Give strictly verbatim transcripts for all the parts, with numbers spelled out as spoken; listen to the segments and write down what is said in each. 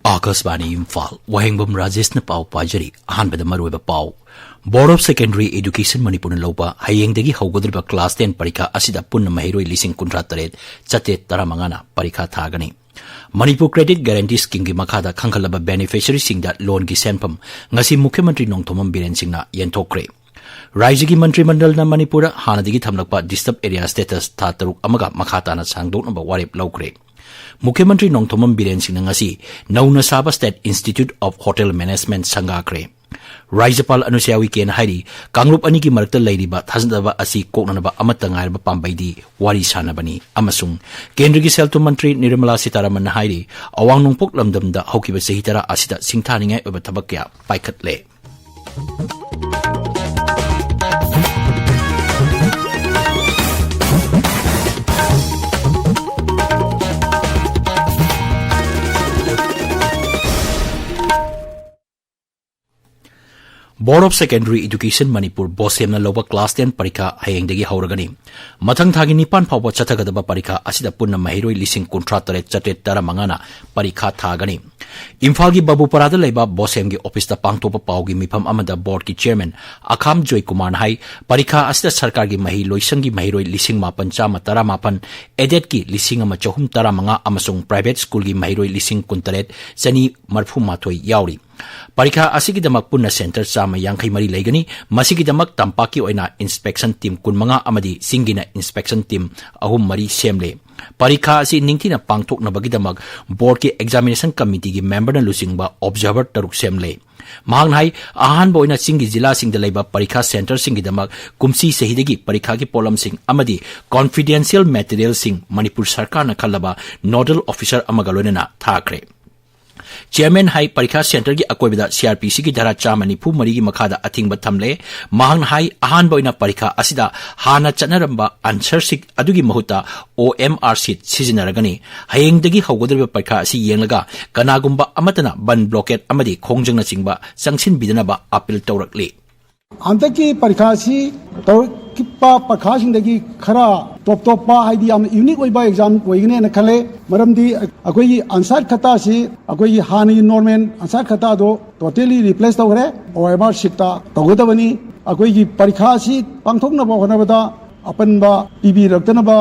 ꯑꯥꯀꯥꯁꯕꯥꯅꯤ ꯏꯝꯐꯥꯜ, ꯋꯥꯍꯦꯡꯕꯝ ꯔꯥꯖꯦꯁꯅ ꯄꯥꯎ ꯄꯥꯖꯔꯤ꯫ ꯑꯍꯥꯟꯕꯗ ꯃꯔꯨꯑꯣꯏꯕ ꯄꯥꯎ꯫ Board of Secondary Education ꯃꯅꯤꯄꯨꯔꯅ ꯂꯧꯕ ꯍꯌꯦꯡꯗꯒꯤ ꯍꯧꯒꯗꯧꯔꯤꯕ class ten ꯄꯔꯤꯈꯥ ꯑꯁꯤꯗ ꯄꯨꯟꯅ ꯃꯍꯩꯔꯣꯏ ꯂꯤꯁꯤꯡ ꯀꯨꯟꯊ꯭ꯔꯥ ꯇꯔꯦꯠ ꯆꯥꯇ꯭ꯔꯦꯠ ꯇꯔꯥꯃꯉꯥꯅ ꯄꯔꯤꯈꯥ ꯊꯥꯒꯅꯤ꯫ ꯃꯅꯤꯄꯨꯔ Credit Guarantee Schemeꯒꯤ ꯃꯈꯥꯗ ꯈꯟꯒꯠꯂꯕ beneficiaryꯁꯤꯡꯗ loanꯒꯤ ꯁꯦꯟꯐꯝ ꯉꯁꯤ ꯃꯨꯈ꯭ꯌ ꯃꯟꯇ꯭ꯔꯤ ꯅꯣꯡꯊꯣꯝꯕꯝ ꯕꯤꯔꯦꯟ ꯁꯤꯡꯅ ꯌꯦꯟꯊꯣꯛꯈ꯭ꯔꯦ꯫ ꯔꯥꯖ꯭ꯌꯒꯤ ꯃꯟꯇ꯭ꯔꯤ ꯃꯟꯗꯜꯅ ꯃꯅꯤꯄꯨꯔꯗ ꯍꯥꯟꯅꯗꯒꯤ ꯊꯝꯂꯛꯄ disturb area status ꯊꯥ ꯇꯔꯨꯛ ꯑꯃꯒ ꯃꯈꯥ ꯇꯥꯅ ꯁꯥꯡꯗꯣꯛꯅꯕ ꯋꯥꯔꯦꯞ ꯂꯧꯈ꯭ꯔꯦ꯫ ꯃꯨꯈ꯭ꯌ ꯃꯟꯇ꯭ꯔꯤ ꯅꯣꯡꯊꯣꯝꯕꯝ ꯕꯤꯔꯦꯟ ꯁꯤꯡꯅ ꯉꯁꯤ ꯅꯧꯅ ꯁꯥꯕ State Institute of Hotel Management ꯁꯪꯒꯥꯈ꯭ꯔꯦ꯫ ꯔꯥꯖ꯭ꯌꯄꯥꯜ ꯑꯅꯨꯁ꯭ꯌꯥ ꯎꯏꯀꯦꯅ ꯍꯥꯏꯔꯤ, ꯀꯥꯡꯂꯨꯞ ꯑꯅꯤꯒꯤ ꯃꯔꯛꯇ ꯂꯩꯔꯤꯕ ꯊꯥꯖꯅꯗꯕ ꯑꯁꯤ ꯀꯣꯛꯅꯅꯕ ꯑꯃꯠꯇ ꯉꯥꯏꯔꯕ ꯄꯥꯝꯕꯩꯗꯤ ꯋꯥꯔꯤ ꯁꯥꯅꯕꯅꯤ ꯑꯃꯁꯨꯡ ꯀꯦꯟꯗ꯭ꯔꯒꯤ ꯁꯦꯜ ꯊꯨꯝ ꯃꯟꯇ꯭ꯔꯤ ꯅꯤꯔꯃꯂꯥ ꯁꯤꯇꯥꯔꯥꯃꯟꯅ ꯍꯥꯏꯔꯤ, ꯑꯋꯥꯡ ꯅꯣꯡꯄꯣꯛ ꯂꯝꯗꯝꯗ ꯍꯧꯈꯤꯕ ꯆꯍꯤ ꯇꯔꯥ ꯑꯁꯤꯗ ꯁꯤꯡꯊꯥꯅꯤꯡꯉꯥꯏ ꯑꯣꯏꯕ ꯊꯕꯛ ꯀꯌꯥ ꯄꯥꯏꯈꯠꯂꯦ꯫ Board of Secondary Education Manipur, ꯕꯣꯁꯦꯝꯅ ꯂꯧꯕ class ten ꯄꯔꯤꯈꯥ ꯍꯌꯦꯡꯗꯒꯤ ꯍꯧꯔꯒꯅꯤ꯫ ꯃꯊꯪ ꯊꯥꯒꯤ ꯅꯤꯄꯥꯟ ꯐꯥꯎꯕ ꯆꯠꯊꯒꯗꯕ ꯄꯔꯤꯈꯥ ꯑꯁꯤꯗ ꯄꯨꯟꯅ ꯃꯍꯩꯔꯣꯏ ꯂꯤꯁꯤꯡ ꯀꯨꯟꯊ꯭ꯔꯥ ꯇꯔꯦꯠ ꯆꯥꯇ꯭ꯔꯦꯠ ꯇꯔꯥꯃꯉꯥꯅ ꯄꯔꯤꯈꯥ ꯊꯥꯒꯅꯤ꯫ ꯏꯝꯐꯥꯜꯒꯤ ꯕꯥꯕꯨꯄꯥꯔꯥꯗ ꯂꯩꯕ ꯕꯣꯁꯦꯝꯒꯤ officeꯇ ꯄꯥꯡꯊꯣꯛꯄ ꯄꯥꯎꯒꯤ ꯃꯤꯐꯝ ꯑꯃꯗ boardꯀꯤ chairman ꯑꯈꯥꯝ ꯖꯣꯏꯀꯨꯃꯥꯔꯅ ꯍꯥꯏ, ꯄꯔꯤꯈꯥ ꯑꯁꯤꯗ ꯁꯔꯀꯥꯔꯒꯤ ꯃꯍꯩ ꯂꯣꯏꯁꯪꯒꯤ ꯃꯍꯩꯔꯣꯏ ꯂꯤꯁꯤꯡ ꯃꯥꯄꯟ ꯆꯥꯝꯃ ꯇꯔꯥꯃꯥꯄꯟ, aidedꯀꯤ ꯂꯤꯁꯤꯡ ꯑꯃ ꯆꯍꯨꯝ ꯇꯔꯥꯃꯉꯥ ꯑꯃꯁꯨꯡ private schoolꯒꯤ ꯃꯍꯩꯔꯣꯏ ꯂꯤꯁꯤꯡ ꯀꯨꯟꯇꯔꯦꯠ ꯆꯅꯤ ꯃꯔꯐꯨ ꯃꯥꯊꯣꯏ ꯌꯥꯎꯔꯤ꯫ ꯄꯔꯤꯈꯥ ꯑꯁꯤꯒꯤꯗꯃꯛ ꯄꯨꯟꯅ centre ꯆꯥꯝꯃ ꯌꯥꯡꯈꯩ ꯃꯔꯤ ꯂꯩꯒꯅꯤ꯫ ꯃꯁꯤꯒꯤꯗꯃꯛ ꯇꯝꯄꯥꯛꯀꯤ ꯑꯣꯏꯅ inspection team ꯀꯨꯟꯃꯉꯥ ꯑꯃꯗꯤ ꯆꯤꯡꯒꯤꯅ inspection team ꯑꯍꯨꯝ ꯃꯔꯤ ꯁꯦꯝꯂꯦ꯫ ꯄꯔꯤꯈꯥ ꯑꯁꯤ ꯅꯤꯡꯊꯤꯅ ꯄꯥꯡꯊꯣꯛꯅꯕꯒꯤꯗꯃꯛ boardꯀꯤ examination committeeꯒꯤ memberꯅ ꯂꯨꯆꯤꯡꯕ observer ꯇꯔꯨꯛ ꯁꯦꯝꯂꯦ꯫ ꯃꯍꯥꯛꯅ ꯍꯥꯏ, ꯑꯍꯥꯟꯕ ꯑꯣꯏꯅ ꯆꯤꯡꯒꯤ ꯖꯤꯂꯥꯁꯤꯡꯗ ꯂꯩꯕ ꯄꯔꯤꯈꯥ centreꯁꯤꯡꯒꯤꯗꯃꯛ ꯀꯨꯝꯁꯤ ꯆꯍꯤꯗꯒꯤ ꯄꯔꯤꯈꯥꯒꯤ ꯄꯣꯠꯂꯝꯁꯤꯡ ꯑꯃꯗꯤ confidential materialꯁꯤꯡ ꯃꯅꯤꯄꯨꯔ ꯁꯔꯀꯥꯔꯅ ꯈꯜꯂꯕ nodal officer ꯑꯃꯒ ꯂꯣꯏꯅꯅ ꯊꯥꯈ꯭ꯔꯦ꯫ Chairman ꯍꯥꯏ, ꯄꯔꯤꯈꯥ centreꯒꯤ ꯑꯀꯣꯏꯕꯗ CrPCꯒꯤ ꯙꯥꯔꯥ ꯆꯥꯝꯃ ꯅꯤꯐꯨ ꯃꯔꯤꯒꯤ ꯃꯈꯥꯗ ꯑꯊꯤꯡꯕ ꯊꯝꯂꯦ꯫ ꯃꯍꯥꯛꯅ ꯍꯥꯏ, ꯑꯍꯥꯟꯕ ꯑꯣꯏꯅ ꯄꯔꯤꯈꯥ ꯑꯁꯤꯗ ꯍꯥꯟꯅ ꯆꯠꯅꯔꯝꯕ answer sheet ꯑꯗꯨꯒꯤ ꯃꯍꯨꯠꯇ OMR sheet ꯁꯤꯖꯤꯟꯅꯔꯒꯅꯤ꯫ ꯍꯌꯦꯡꯗꯒꯤ ꯍꯧꯒꯗꯧꯔꯤꯕ ꯄꯔꯤꯈꯥ ꯑꯁꯤ ꯌꯦꯡꯂꯒ ꯀꯅꯥꯒꯨꯝꯕ ꯑꯃꯠꯇꯅ ꯕꯟ, blockade ꯑꯃꯗꯤ ꯈꯣꯡꯖꯪꯅꯆꯤꯡꯕ ꯆꯪꯁꯤꯟꯕꯤꯗꯅꯕ appeal ꯇꯧꯔꯛꯂꯤ꯫ ꯍꯟꯗꯛꯀꯤ ꯄꯔꯤꯈꯥ ꯑꯁꯤ ꯇꯧ-, ꯈꯤꯞꯄ ꯄꯔꯤꯈꯥꯁꯤꯡꯗꯒꯤ ꯈꯔ ꯇꯣꯞ ꯇꯣꯞꯄ, ꯍꯥꯏꯗꯤ ꯌꯥꯝꯅ ꯌꯨꯅꯤꯛ ꯑꯣꯏꯕ ꯑꯦꯛꯖꯥꯝ ꯑꯣꯏꯒꯅꯦꯅ ꯈꯜꯂꯦ꯫ ꯃꯔꯝꯗꯤ ꯑꯩꯈꯣꯏꯒꯤ ꯑꯟꯁꯥꯔ ꯈꯇꯥꯁꯤ ꯑꯩꯈꯣꯏꯒꯤ ꯍꯥꯟꯅꯒꯤ ꯅꯣꯔꯃꯦꯜ ꯑꯟꯁꯥꯔ ꯈꯇꯥꯗꯣ ꯇꯣꯇꯦꯂꯤ ꯔꯤꯄ꯭ꯂꯦꯁ ꯇꯧꯈ꯭ꯔꯦ꯫ ꯑꯣ ꯑꯦꯝ ꯑꯥꯔ ꯁꯤꯠꯇ ꯇꯧꯒꯗꯕꯅꯤ꯫ ꯑꯩꯈꯣꯏꯒꯤ ꯄꯔꯤꯈꯥ ꯑꯁꯤ ꯄꯥꯡꯊꯣꯛꯅꯕ ꯍꯣꯠꯅꯕꯗ ꯑꯄꯟꯕ ꯄꯤꯕꯤꯔꯛꯇꯅꯕ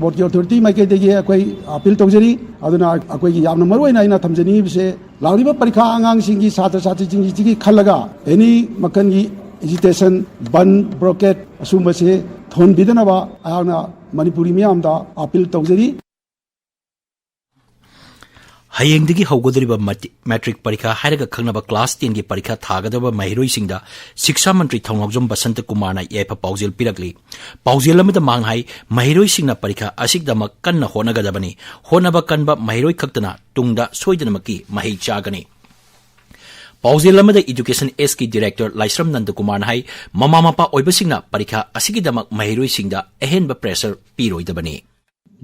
ꯕꯣꯔꯗꯀꯤ ꯑꯣꯊꯣꯔꯤꯇꯤ ꯃꯥꯏꯀꯩꯗꯒꯤ ꯑꯩꯈꯣꯏ ꯑꯄꯤꯜ ꯇꯧꯖꯔꯤ꯫ ꯑꯗꯨꯅ ꯑꯩꯈꯣꯏꯒꯤ ꯌꯥꯝꯅ ꯃꯔꯨ ꯑꯣꯏꯅ ꯑꯩꯅ ꯊꯝꯖꯅꯤꯡꯉꯤꯕꯁꯦ, ꯂꯥꯛꯂꯤꯕ ꯄꯔꯤꯈꯥ ꯑꯉꯥꯡꯁꯤꯡꯒꯤ, ꯁꯥꯇ꯭ꯔ ꯁꯥꯇ꯭ꯔꯤꯁꯤꯡꯒꯤꯁꯤꯒꯤ ꯈꯜꯂꯒ ꯑꯦꯅꯤ ꯃꯈꯜꯒꯤ ꯑꯦꯖꯤꯇꯦꯁꯟ, ꯕꯟ, ꯕ꯭ꯂꯣꯀꯦꯠ ꯑꯁꯨꯝꯕꯁꯦ ꯊꯣꯟꯕꯤꯗꯅꯕ ꯑꯩꯍꯥꯛꯅ ꯃꯅꯤꯄꯨꯔꯤ ꯃꯤꯌꯥꯝꯗ ꯑꯄꯤꯜ ꯇꯧꯖꯔꯤ꯫ ꯍꯌꯦꯡꯗꯒꯤ ꯍꯧꯒꯗꯧꯔꯤꯕ ꯃꯇꯤ- ꯃꯦꯇ꯭ꯔꯤꯛ ꯄꯔꯤꯈꯥ ꯍꯥꯏꯔꯒ ꯈꯪꯅꯕ ꯀ꯭ꯂꯥꯁ ꯇꯦꯟꯒꯤ ꯄꯔꯤꯈꯥ ꯊꯥꯒꯗꯕ ꯃꯍꯩꯔꯣꯏꯁꯤꯡꯗ ꯁꯤꯛꯁꯥ ꯃꯟꯇ꯭ꯔꯤ ꯊꯧꯅꯥꯎꯖꯝ ꯕꯁꯟꯇ ꯀꯨꯃꯥꯔꯅ ꯌꯥꯏꯐ ꯄꯥꯎꯖꯦꯜ ꯄꯤꯔꯛꯂꯤ꯫ ꯄꯥꯎꯖꯦꯜ ꯑꯃꯗ ꯃꯥꯅ ꯍꯥꯏ, ꯃꯍꯩꯔꯣꯏꯁꯤꯡꯅ ꯄꯔꯤꯈꯥ ꯑꯁꯤꯒꯤꯗꯃꯛ ꯀꯟꯅ ꯍꯣꯠꯅꯒꯗꯕꯅꯤ꯫ ꯍꯣꯠꯅꯕ ꯀꯟꯕ ꯃꯍꯩꯔꯣꯏ ꯈꯛꯇꯅ ꯇꯨꯡꯗ ꯁꯣꯏꯗꯅꯃꯛꯀꯤ ꯃꯍꯩ ꯆꯥꯒꯅꯤ꯫ ꯄꯥꯎꯖꯦꯜ ꯑꯃꯗ ꯏꯗꯨꯀꯦꯁꯟ ꯑꯦꯁꯀꯤ ꯗꯤꯔꯦꯛꯇꯔ ꯂꯥꯏꯁ꯭ꯔꯝ ꯅꯟꯗꯀꯨꯃꯥꯔꯅ ꯍꯥꯏ, ꯃꯃꯥ ꯃꯄꯥ ꯑꯣꯏꯕꯁꯤꯡꯅ ꯄꯔꯤꯈꯥ ꯑꯁꯤꯒꯤꯗꯃꯛ ꯃꯍꯩꯔꯣꯏꯁꯤꯡꯗ ꯑꯍꯦꯟꯕ ꯄ꯭ꯔꯦꯁꯔ ꯄꯤꯔꯣꯏꯗꯕꯅꯤ꯫